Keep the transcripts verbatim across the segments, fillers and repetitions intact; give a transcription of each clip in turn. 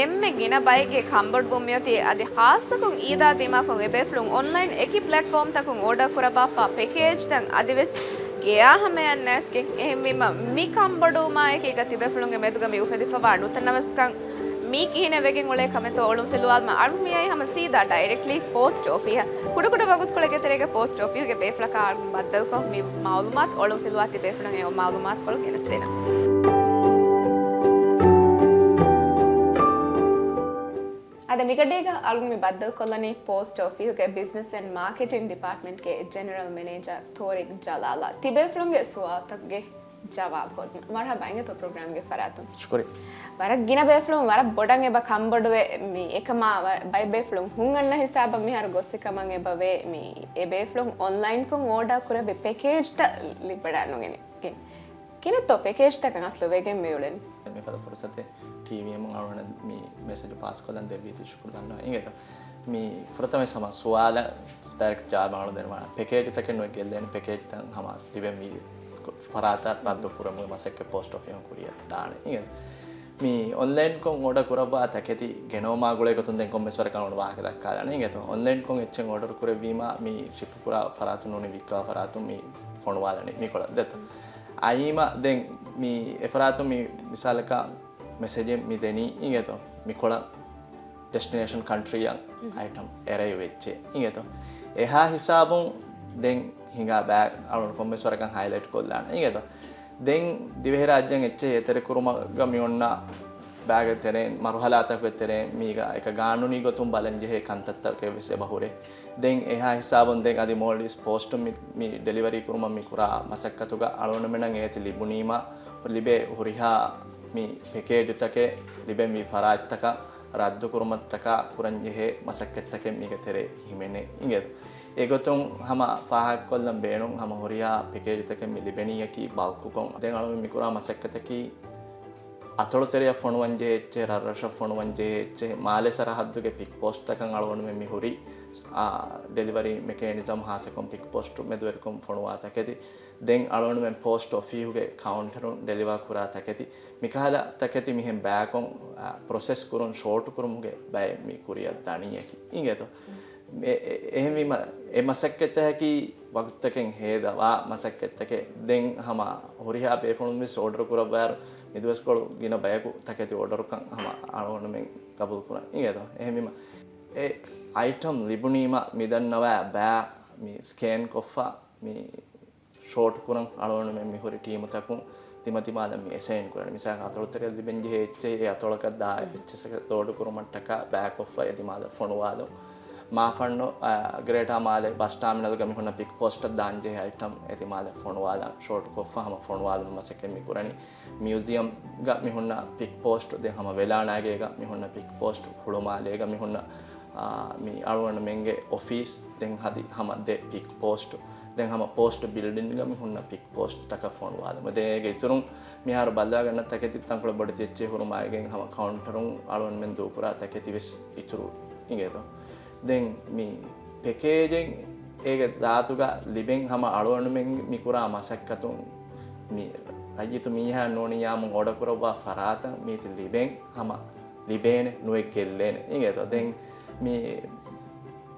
އެންމެ ގިނަ ބައެއްގެ ކަންބޮޑުވުން މިއޮތީ އަދި ޚާއްޞަކޮށް އީދާ ދިމާކޮށް އެބޭފުޅުން އޮންލައިން އެކި ޕްލެޓްފޯމްތަކުން އޯޑަރ ކުރައްވާފާ ޕެކޭޖްތައް އަދިވެސް ގެޔާ ހަމަޔަށް ނައިސްގެން. އެހެންވީމަ މި ކަންބޮޑުވުމާއެކީގަ ތިބޭފުޅުންގެ މެދުގަ މި އުފެދިފަވާ ނުތަނަވަސްކަން މީ ކިހިނެއް ވެގެން އުޅޭ ކަމެއްތޯ އޮޅުން ފިލުވާލުމަށް އަޅުން މިއައީ ހަމަ ސީދާ ޑައިރެކްޓްލީ ޕޯސްޓް އޮފީހަށް. ކުޑަކުޑަ ވަގުތުކޮޅެއްގެ ތެރޭގަ ޕޯސްޓް އޮފީހުގެ ބޭފުޅަކާ އަޅުން ބައްދަލުކޮށް މި މައުލޫމާތު އޮޅުން ފިލުވާ ތިބޭފުޅުން އެ މައުލޫމާތުކޮޅު ގެނެސްދޭނަން. އަދި މިގަޑީގަ އަޅުން މި ބައްދަލުކޮށްލަނީ ޕޯސްޓް އޮފީހުގެ ބިޒްނަސް އެންޑް މާކެޓިން ޑިޕާޓްމަންޓްގެ ޖެނެރަލް މެނޭޖަރ ތޯރިކް ޖަލާލާ. ތިބޭފުޅުންގެ ސުވާލުތަކުގެ ޖަވާބު ހޯދުން. މަރުޙަބާ އިނގޭތޯ ޕްރޮގްރާމްގެ ފަރާތުން. ޝުކުރިއްޔާ. ވަރަށް ގިނަ ބޭފުޅުން ވަރަށް ބޮޑަށް އެބަ ކަންބޮޑުވޭ މި އެކަމާ ވަ-، ބައެއް ބޭފުޅުން ހުން އަންނަ ހިސާބަށް މިހާރު ގޮއްސި ކަމަށް އެބަވޭ މި އެ ބޭފުޅުން އޮންލައިންކޮށް އޯޑާ ކުރެއްވި ޕެކޭޖްތައް ލިބިވަޑައިނުގެން. ކިނެއްތޯ ޕެކޭޖްތަކަށް އަސްލު ވެގެން މިއުޅެނީ؟ މި ފަދަ ފުރުސަތެއް ޓީވީއެމް އަޅުގަނޑަށް މި މެސެޖް ޕާސްކޮށްލަން ދެއްވީތީ ޝުކުރު ދަންނަވަން. އިނގޭތޯ؟ މި ފުރަތަމަ ހަމަ ސުވާލަށް ޑައިރެކްޓް ޖަވާބު އަޅުގަނޑު ދެންނެވި ޕެކޭޖްތަކެއް ނުވެ ގެއްލޭނެ ޕެކޭޖްތައް ހަމަ ލިބެންވީ ފަރާތަށް ރައްދު ކުރުމުގެ މަސައްކަތް ޕޯސްޓް އޮފީހުން ކުރިއަށް ދާނެ. އިނގޭތޯ؟ މި އޮންލައިންކޮށް އޯޑަރ ކުރައްވާ ތަކެތި ގެނައުމާ ގުޅޭ ގޮތުން ދެން ކޮންމެސް ވަރަކަށް އަޅުގަނޑު ވާހަކަ ދައްކާލާނެ. އިނގޭތޯ؟ އޮންލައިންކޮށް އެއްޗެއް އޯޑަރ ކުރެއްވީމާ މި ޝިޕް ކުރާ ފަރާތުން ނޫނީ ވިއްކާ ފަރާތުން މި ފޮނުވާލަނީ މިކޮޅަށް ދެއްތޯ؟ އައީމަ ދެން މި އެފަރާތުން މި މިސާލަކަށް މެސެޖެއް މި ދެނީ އިނގޭތޯ؟ މިކޮޅަށް ޑެސްޓިނޭޝަން ކަންޓްރީއަށް އައިޓަމް އެރައިވް ވެއްޖެ އިނގޭތޯ؟ އެހާ ހިސާބުން ދެން ހިނގާ ބައި އަޅުން ކޮންމެސް ވަރަކަށް ހައިލައިޓް ކޮށްލާނެ އިނގޭތޯ؟ ދެން ދިވެހިރާއްޖޭން އެއްޗެހި އެތެރެކުރުމަށް މި އޮންނަ ބައިގެ ތެރެއިން މަރުހަލާތަކުގެ ތެރެއިން މީގަ އެކަ ގާނޫނީ ގޮތުން ބަލަން ޖެހޭ ކަންތައްތަކެއް ވެސް އެބަ ހުރޭ. ދެން އެހާ ހިސާބުން ދެން އަދި މޯލްޑިވްސް ޕޯސްޓު މި، މި ޑެލިވަރީ ކުރުމަށް މި ކުރާ މަސައްކަތުގަ އަޅުގަނޑުމެންނަށް އޭތި ލިބުނީމަ ލިބޭ ހުރިހާ މި ޕެކޭޖުތަކެއް ލިބެންވީ ފަރާތްތަކަށް ރައްދުކުރުމަށްޓަކާ ކުރަންޖެހޭ މަސައްކަތްތަކެއް މީގެ ތެރޭ ހިމެނޭ އިނގޭތޯ. އެގޮތުން ހަމަ ފާހަގަކޮށްލަން ބޭނުން ހަމަ ހުރިހާ ޕެކޭޖުތަކެއް މި ލިބެނީއަކީ ބަލްކުކޮށް. ދެން އަޅުގަނޑު މި ކުރާ މަސައްކަތަކީ އަތޮޅުތެރެއަށް ފޮނުވަންޖެހޭ އެއްޗެއް، ރަށްރަށަށް ފޮނުވަންޖެހޭ އެއްޗެއް، މާލެ ސަރަހައްދުގެ ޕިކް ޕޯސްޓްތަކަށް އަޅުގަނޑުމެން މި ހުރި، އާ، ޑެލިވަރީ މެކޭނިޒަމް ހާއްސަކޮށް ޕިކް ޕޯސްޓް މެދުވެރިކޮށް ފޮނުވާ ތަކެތި. ދެން އަޅުގަނޑުމެން ޕޯސްޓް އޮފީހުގެ ކައުންޓަރުން ޑެލިވާ ކުރާ ތަކެތި. މިކަހަލަ ތަކެތި މިހެން ބައިކޮށް، އާ، ޕްރޮސެސް ކުރުން ޝޯޓް ކުރުމުގެ ބައެއް މި ކުރިއަށް ދަނީއަކީ. އިނގޭތޯ؟ އެ-، އެ-، އެހެންވީމަ، އެ މަސައްކަތްތަކަކީ ވަގުތުތަކެއް ހޭދަވާ މަސައްކަތްތަކެއް. ދެން ހަމަ ހުރިހާ ބޭފުޅުން ވެސް އޯޑަރ ކުރައްވާއިރު، މިދުވަސްކޮޅު ގިނަ ބަޔަކު ތަކެތި އޯޑަރުކަން ހަމަ އަޅުގަނޑުމެން ގަބޫލު ކުރަން. އިނގޭތޯ؟ އެހެންވީމަ، އެ އައިޓަމް ލިބުނީމަ މިދަންނަވާ ބައި މި ސްކޭން ކޮށްފަ، މި ޝޯޓް ކުރަން އަޅުގަނޑުމެން މި ހުރި ޓީމުތަކުން ތިމަތިމާލަށް މި އެސައިން ކުރަން. މިސާލަކަށް އަތޮޅުތެރެ ލިބެންޖެހޭ އެއްޗެއް، އެ އަތޮޅަކަށް ދާ އެއްޗެއް ލޯޑު ކުރުމަށްޓަކާ ބައިކޮށްފަ އެ ތިމާލަށް ފޮނުވާލުން. މާފަންނު، އާ، ގްރޭޓާ މާލެ ބަސް ޓާމިނަލްގަ މިހުންނަ ޕިކް ޕޯސްޓަށް ދާންޖެހޭ އައިޓަމް އެ ތިމާލަށް ފޮނުވާލަން. ޝޯޓް ކޮށްފަ ހަމަ ފޮނުވާލުމަށް މަސައްކަތް މި ކުރަނީ. މިއުޒިއަމްގަ މިހުންނަ ޕިކް ޕޯސްޓް، ދެން ހަމަ ވެލާނާގޭގަ މިހުންނަ ޕިކް ޕޯސްޓް، ހުޅުމާލޭގަ މިހުންނަ، އާ، މި އަޅުގަނޑުމެންގެ އޮފީސް، ދެން ހަދި ހަމަ ދެ ޕިކް ޕޯސްޓް، ދެން ހަމަ ޕޯސްޓް ބިލްޑިންގަ މިހުންނަ ޕިކް ޕޯސްޓްތަކަށް ފޮނުވާލުމަށް. ދެން އޭގެ އިތުރުން މިހާރު ބައްލަވާގަންނަ ތަކެތި ތަންކޮޅެއް ބޮޑެތި އެއްޗެއް ހުރުމާއިގެން ހަމަ ކައުންޓަރުން އަޅުގަނޑުމެން ދޫކުރާ ތަކެތި ވެސް އިތުރު އިނގޭތޯ. ދެން މި ޕެކޭޖެއް އޭގެ ޒާތުގަ ލިބެން ހަމަ އަޅުގަނޑުމެން މި ކުރާ މަސައްކަތުން މި ރައްޔިތު މީހާ ނޫނިއްޔާމު އޯޑަރ ކުރައްވާ ފަރާތަށް މީތި ލިބެން ހަމަ ލިބޭނެ ނުވެ ގެއްލޭނެ އިނގޭތޯ. ދެން މި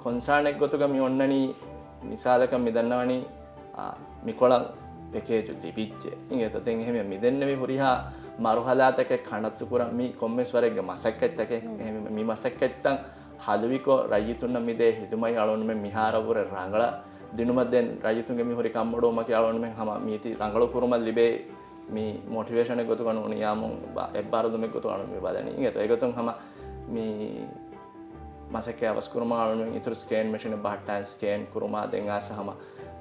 ކޮންސާނެއް ގޮތުގަ މި އޮންނަނީ މިސާލަކަށް މި ދަންނަވަނީ، އާ، މިކޮޅަށް ޕެކޭޖު ލިބިއްޖެ އިނގޭތޯ. ދެން އެހެންވެ މި ދެންނެވި ހުރިހާ މަރުހަލާތަކެއް ކަނޑައްތުކުރަން މީ ކޮންމެސް ވަރެއްގެ މަސައްކަތްތަކެއް. އެހެންވެ މި މަސައްކަތްތައް ހަލުވިކޮށް ރައްޔިތުންނަށް މިދޭ ހިދުމަތް އަޅުގަނޑުމެން މިހާރަށްވުރެ ރަނގަޅަށް ދިނުމަށް ދެން ރައްޔިތުންގެ މި ހުރި ކަންބޮޑުވުމަކީ އަޅުގަނޑުމެން ހަމަ މީތި ރަނގަޅު ކުރުމަށް ލިބޭ މި މޮޓިވޭޝަނެއް ގޮތުގަ ނޫނިއްޔާމު ބަ-، އެއްބާރުލުމެއް ގޮތުގަ އަޅުގަނޑު މި ބަލަނީ. އިނގޭތޯ އެގޮތުން ހަމަ މި މަސައްކަތް އަވަސްކުރުމަށް އަޅުގަނޑުމެން އިތުރު ސްކޭން މެޝިނެއް ބަހައްޓާން ސްކޭން ކުރުމާ ދެން އާސަ ހަމަ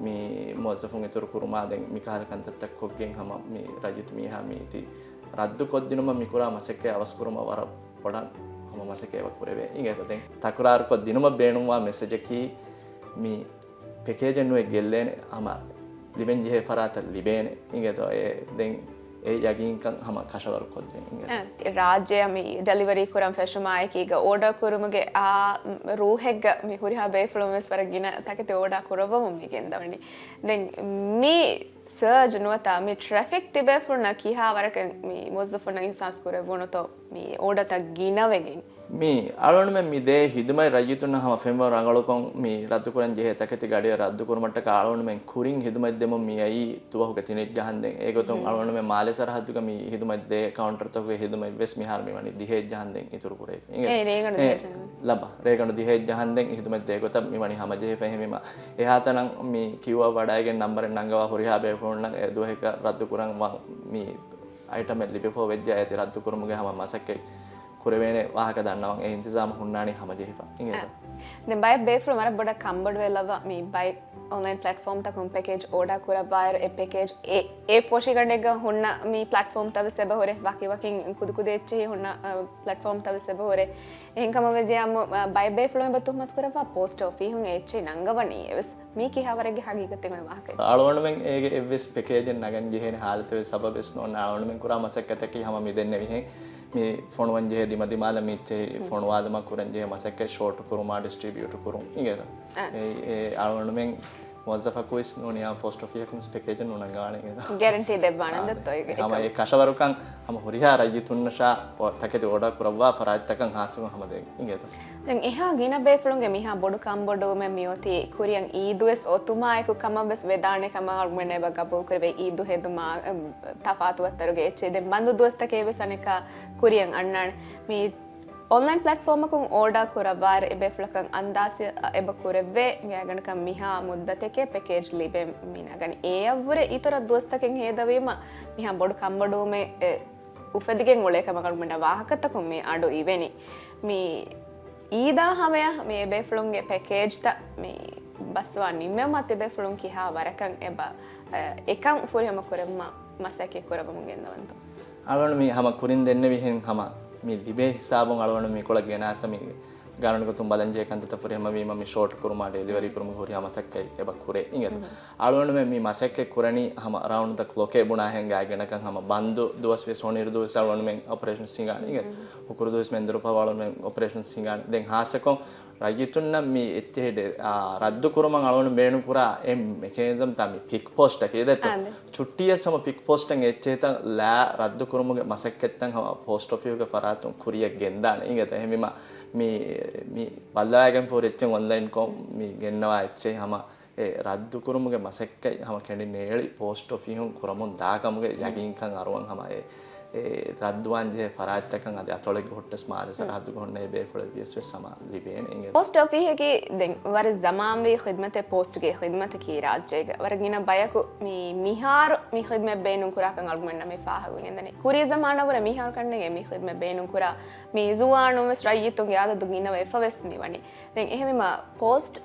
މި މުވައްޒަފުން އިތުރު ކުރުމާ ދެން މިކަހަލަ ކަންތައްތައް ކޮށްގެން ހަމަ މި ރައްޔިތު މީހާ މީތި ރައްދު ކޮށްދިނުމަށް މި ކުރާ މަސައްކަތް އަވަސްކުރުމަށް ވަރަށް ބޮޑަށް ހަމަ މަސައްކަތް އެބަ ކުރެވޭ. އިނގޭތޯ ދެން ތަކުރާރުކޮށް ދިނުމަށް ބޭނުންވާ މެސެޖަކީ މި ޕެކޭޖެއް ނުވެ ގެއްލޭނެ ހަމަ ލިބެން ޖެހޭ ފަރާތަށް ލިބޭނެ. އިނގޭތޯ އެ ދެން އެ ޔަގީންކަން ހަމަ ކަށަވަރު ކޮށްދޭން އިނގޭތަ؟ އެ، ރާއްޖެއަށް މި ޑެލިވަރީ ކުރަން ފެށުމާއެކީގަ އޯޑަރ ކުރުމުގެ އާ ރޫހެއްގަ މި ހުރިހާ ބޭފުޅުން ވެސް ވަރަށް ގިނަ ތަކެތި އޯޑަރ ކުރައްވަމުން މި ގެންދަވަނީ. ދެން މި ސާޖް ނުވަތަ މި ޓްރެފިކް ތިބޭފުޅުންނަށް ކިހާ ވަރަކަށް މި މުވައްޒަފުންނަށް އިހްސާސް ކުރެއްވުނުތޯ މި އޯޑަތައް ގިނަވެގެން؟ މި އަޅުގަނޑުމެން މި ދޭ ހިދުމަތް ރައްޔިތުންނަށް ހަމަ ފެންވަރު ރަނގަޅުކޮށް މި ރައްދުކުރަން ޖެހޭ ތަކެތި ގަޑިއަށް ރައްދުކުރުމަށްޓަކާ އަޅުގަނޑުމެން ކުރިން ހިދުމަތް ދެމުން މި އައީ ދުވަހުގެ ތިނެއް ޖަހަންދެން. އޭގޮތުން އަޅުގަނޑުމެން މާލެ ސަރަހައްދުގަ މި ހިދުމަތް ދޭ ކައުންޓަރުތަކުގެ ހިދުމަތް ވެސް މިހާރު މި ވަނީ ދިހައެއް ޖަހަންދެން އިތުރު ކުރެވިފަ. އިނގޭތަ؟ އޭ، ރޭގަނޑު އެ، ދިހައެއް ޖަހަންދެން. ލައްބަ ރޭގަނޑު ދިހައެއް ޖަހަންދެން ހިދުމަތް ދޭ ގޮތަށް މި ވަނީ ހަމަޖެހިފަ. އެހެންވީމަ އެހާތަނަށް މި ކިއުއަށް ވަޑައިގެން ނަންބަރެއް ނަންގަވާ ހުރިހާ ބޭފުޅުންނަށް އެ ދުވަހަކަށް ރައްދުކުރަން ވަން މި އައިޓަމެއް ލިބިފަ ވެއްޖެ އޭތި ރައްދުކުރުމުގެ ހަމަ މަސައްކަތް ކުރެވޭނެ ވާހަކަ ދަންނަވަން އެ އިންތިޒާމު ހުންނާނީ ހަމަޖެހިފަ. އިނގޭތަ؟ އެ. ދެން ބައެއް ބޭފުޅުން ވަރަށް ބޮޑަށް ކަންބޮޑުވެލައްވާ މި ބައެއް އޮންލައިން ޕްލެޓްފޯމްތަކުން ޕެކޭޖް އޯޑާ ކުރައްވާއިރު އެ ޕެކޭޖް އެ، އެ ފޮށިގަނޑެއްގަ ހުންނަ މި ޕްލެޓްފޯމްތައް ވެސް އެބަ ހުރޭ. ވަކި ވަކިން ކުދި ކުދި އެއްޗެހި ހުންނަ، އަ، ޕްލެޓްފޯމްތައް ވެސް އެބަ ހުރޭ. އެހެންކަމަށް ވެއްޖެޔާމު، އަ، ބައެއް ބޭފުޅުން އެބަ ތުހުމަތު ކުރައްވާ ޕޯސްޓް އޮފީހުން އެ އެއްޗެއް ނަންގަވަނީ އެވެސް. މީ ކިހާވަރެއްގެ ހަގީގަތެއް އޮތް ވާހަކައެއް؟ އަޅުގަނޑުމެން އޭގެ އެއްވެސް ޕެކޭޖެއް ނަގަން ޖެހޭނެ ހާލަތެއް ވެސް ސަބަބެއް ވެސް ނޯންނާ. އަޅުގަނޑުމެން ކުރާ މަސައްކަތަކީ ހަމަ މި ދެންނެވިހެން މި ފޮނުވަން ޖެހޭ ދިމަދިމާލަށް މި އެއްޗެހި ފޮނުވާލުމަށް ކުރަން ޖެހޭ މަސައްކަތް ޝޯޓް ކުރުމާ ޑިސްޓްރިބިއުޓް ކުރުން އިނގޭތަ؟ އެ، އެ އަޅުގަނޑުމެން މުވައްޒަފަކު ވެސް ނޫނިއްޔާ ޕޯސްޓް އޮފީހަކު ވެސް ޕެކޭޖެއް ނުނަންގާނެ އިނގޭތަ؟ ގެރެންޓީ ދެއްވާނަން ދެއްތޯ އޭގެ ހަމަ އެކަން؟ އެ ކަށަވަރުކަން ހަމަ ހުރިހާ ރައްޔިތުންނަށާ ތަކެތި އޯޑާ ކުރައްވާ ފަރާތްތަކަށް ހާއްސަކޮށް ހަމަ ދޭން އިނގޭތަ؟ ދެން އެހާ ގިނަ ބޭފުޅުންގެ މިހާ ބޮޑު ކަންބޮޑުވުމެއް މިއޮތީ ކުރިއަށް އީދުވެސް އޮތުމާއެކު ކަމަށްވެސް ވެދާނެ ކަމަށް އަޅުގަނޑުމެން އެބަ ގަބޫލުކުރެވޭ. އީދު ހެދުމާ، އެ، ތަފާތު ވައްތަރުގެ އެއްޗެއް. ދެން ބަންދު ދުވަސްތަކެއް ވެސް އަނެއްކާ ކުރިއަށް އަންނާނެ. މި އޮންލައިން ޕްލެޓްފޯމަކުން އޯޑާ ކުރައްވާއިރު އެބޭފުޅަކަށް އަންދާސި އެބަ ކުރެއްވޭ. ގާތްގަނޑަކަށް މިހާ މުއްދަތެކޭ ޕެކޭޖް ލިބެން މި ނަގަނީ. އެއަށްވުރެ އިތުރަށް ދުވަސްތަކެއް ހޭދަވީމަ މިހާ ބޮޑު ކަންބޮޑުވުމެއް އެ، އުފެދިގެން އުޅޭ ކަމަށް އަޅުގަނޑަށް ވާހަކަތަކުން މި އަޑު އިވެނީ. މި އީދާ ހަމަޔަށް މި އެބޭފުޅުންގެ ޕެކޭޖްތައް މި ބަސްވާ ނިންމެވުމަށް ތިބޭފުޅުން ކިހާ ވަރަކަށް އެބަ، އެ، އެކަން ފުރިހަމަ ކުރެއްވުމަށް މަސައްކަތް ކުރައްވަމުން ގެންދަވަންތޯ؟ އަޅުގަނޑު މި ހަމަ ކުރިން ދެންނެވިހެން ހަމަ މި ލިބޭ ހިސާބުން އަޅުގަނޑު މި ކޮޅަށް ގެނާސަ މި ގާނޫނީ ގޮތުން ބަލަންޖެހޭ ކަންތައްތައް ފުރިހަމަވީމަ މި ޝޯޓް ކުރުމާ ޑެލިވަރީ ކުރުމުގެ ހުރިހާ މަސައްކަތް އެބަ ކުރޭ އިނގޭތަ؟ އަޅުގަނޑުމެން މި މަސައްކަތް ކުރަނީ ހަމަ ރައުންޑް ދަ ކްލޮކޭ ބުނާހެން ގާތްގަނޑަކަށް ހަމަ ބަންދު ދުވަސް ވެސް ހޮނިރު ދުވަސް އަޅުގަނޑުމެން އޮޕަރޭޝަންސް ހިނގާނެ އިނގޭތަ؟ ހުކުރު ދުވަސް މެންދުރުފަހު އަޅުގަނޑުމެން އޮޕަރޭޝަންސް ހިނގާނެ. ދެން ހާއްސަކޮށް ރައްޔިތުންނަށް މި އެއްޗެހި ރައްދު ކުރުމަށް އަޅުގަނޑު ބޭނުން ކުރާ އެއް މެކޭނިޒަމް ތާ މި ޕިކް ޕޯސްޓަކީ ދެއްތޯ؟ އާނދެ. ޗުއްޓީއަށް ހަމަ ޕިކް ޕޯސްޓަށް އެއްޗެހިތައް ލާ ރައްދު ކުރުމުގެ މަސައްކަތްތައް ހަމަ ޕޯސްޓް އޮފީހުގެ ފަރާތުން ކުރިއަށް ގެންދާނެ އިނގޭތަ؟ އެހެންވީމަ މި، މި ބައްލަވާގެންފަ ހުރި އެއްޗެއް އޮންލައިންކޮށް މި ގެންނަވާ އެއްޗެއް ހަމަ އެ ރައްދުކުރުމުގެ މަސައްކަތް ހަމަ ކެނޑިނޭޅި ޕޯސްޓް އޮފީހުން ކުރަމުން ދާކަމުގެ ޔަގީންކަން އަރުވަން ހަމަ އެ، އެ ރައްދުވާން ޖެހޭ ފަރާތްތަކަށް އަދި އަތޮޅެއްގެ ހުއްޓަސް މާލެ ސަރަހައްދުގަ ހުންނަ އެ ބޭފުޅެއް ވިޔަސް ވެސް ހަމަ ލިބޭނެ އިނގޭ. ޕޯސްޓް އޮފީހަކީ ދެން ވަރަށް ޒަމާންވީ ޚިދްމަތެއް ޕޯސްޓްގެ ޚިދްމަތަކީ ރާއްޖޭގަ. ވަރަށް ގިނަ ބަޔަކު މި މިހާރު މި ޚިދްމަތް ބޭނުން ކުރާކަން އަޅުގަނޑަށް މި ފާހަގަވެގެންދަނީ. ކުރީ ޒަމާނަށްވުރެ މިހާރު ކަންނޭނގެ މި ޚިދްމަތް ބޭނުން ކުރާ މި ޒުވާނުން ވެސް ރައްޔިތުންގެ އަދަދު ގިނަވެފަ ވެސް މި ވަނީ. ދެން އެހެންވީމަ ޕޯސްޓް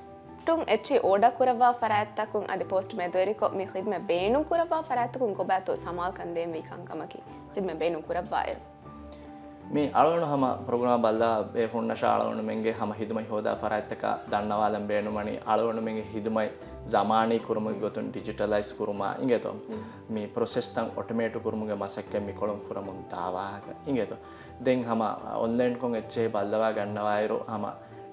ޓުން އެއްޗެހި އޯޑާ ކުރައްވާ ފަރާތްތަކުން އަދި ޕޯސްޓް މެދުވެރިކޮށް މި ޚިދްމަތް ބޭނުން ކުރައްވާ ފަރާތްތަކުން ކޮބާތޯ ސަމާލުކަން ދޭންވީ ކަންކަމަކީ ޚިދްމަތް ބޭނުން ކުރައްވާއިރު؟ މި އަޅުގަނޑު ހަމަ ޕްރޮގްރާމް ބައްލަވާ ބޭފުޅުންނަށާ އަޅުގަނޑުމެންގެ ހަމަ ޚިދުމަތް ހޯދާ ފަރާތްތަކަށް ދަންނަވާލަން ބޭނުމަނީ، އަޅުގަނޑުމެންގެ ޚިދުމަތް ޒަމާނީ ކުރުމުގެ ގޮތުން ޑިޖިޓަލައިޒް ކުރުމާ އިނގޭތޯ؟ މި ޕްރޮސެސްތައް އޮޓޮމޭޓް ކުރުމުގެ މަސައްކަތް މިކޮޅުން ކުރަމުން ދާ ވާހަކަ އިނގޭތޯ؟ ދެން ހަމަ އޮންލައިންކޮށް އެއްޗެހި ބައްލަވާ ގަންނަވާއިރު ހަމަ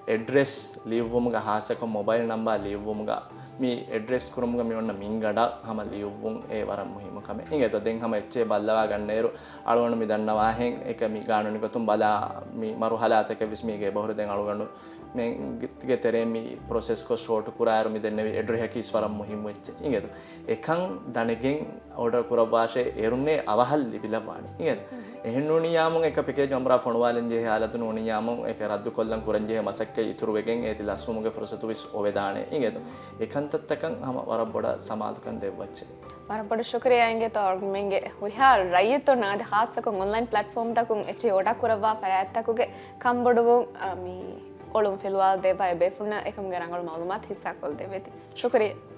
އެޑްރެސް ލިޔުއްވުމުގަ، ހާއްސަކޮށް މޮބައިލް ނަންބާ ލިޔުއްވުމުގަ، މި އެޑްރެސް ކުރުމުގަ މި އޮންނަ މިންގަނޑަށް ހަމަ ލިޔުއްވުން އެ ވަރަށް މުހިއްމު ކަމެއް އިނގޭތޯ. ދެން ހަމަ އެއްޗެހި ބައްލަވާ ގަންނައިރު، އަޅުގަނޑު މި ދަންނަވާހެން އެކަ މި ގާނޫނީ ގޮތުން ބަލާ، މި މަރުހަލާތަކެއް ވެސް މީގެ އެބަހުރި. ދެން އަޅުގަނޑު މެންގެ ތެރޭ މި ޕްރޮސެސްކޮށް ޝޯޓް ކުރާއިރު މި ދެންނެވި އެޑްރެހަކީ ވަރަށް މުހިއްމު އެއްޗެއް އިނގޭތޯ. އެކަން ދަނެގެން އޯޑަރ ކުރައްވާށޭ، އޭރުންނޭ އަވަހަށް ލިބިލައްވާނެ އިނގޭތޯ. އެހެން ނޫނިއްޔާމުން އެކަ ޕެކޭޖް ނަމްބަރާ ފޮނުވާލަން ޖެހޭ ހާލަތު ނޫނިއްޔާމުން އެކަ ރައްދުކޮށްލަން ކުރަންޖެހޭ މަސައްކަތް އިތުރުވެގެން އޭތި ލަސްވުމުގެ ފުރުސަތު ވެސް އޮވެދާނެ އިނގޭތޯ. އެކަންތައްތަކަށް ހަމަ ވަރަށް ބޮޑަށް ސަމާލުކަން ދެއްވައްޗޭ. ވަރަށް ބޮޑަށް ޝުކުރިއްޔާ އިނގޭތޯ އަޅުގަނޑުމެންގެ ހުރިހާ ރައްޔިތުންނަށް އަދި ޚާއްޞަކޮށް އޮންލައިން ޕްލެޓްފޯމްތަކުން އެއްޗެހި އޯޑާ ކުރައްވާ ފަރާތްތަކުގެ ކަންބޮޑުވުން، އަ، މި އޮޅުން ފިލުވާލަދޭ ބައެއް ބޭފުޅުންނަށް އެކަމުގެ ރަނގަޅު މައުލޫމާތު ހިއްސާކޮށްދެއްވޭތީ. ޝުކުރިއްޔާ.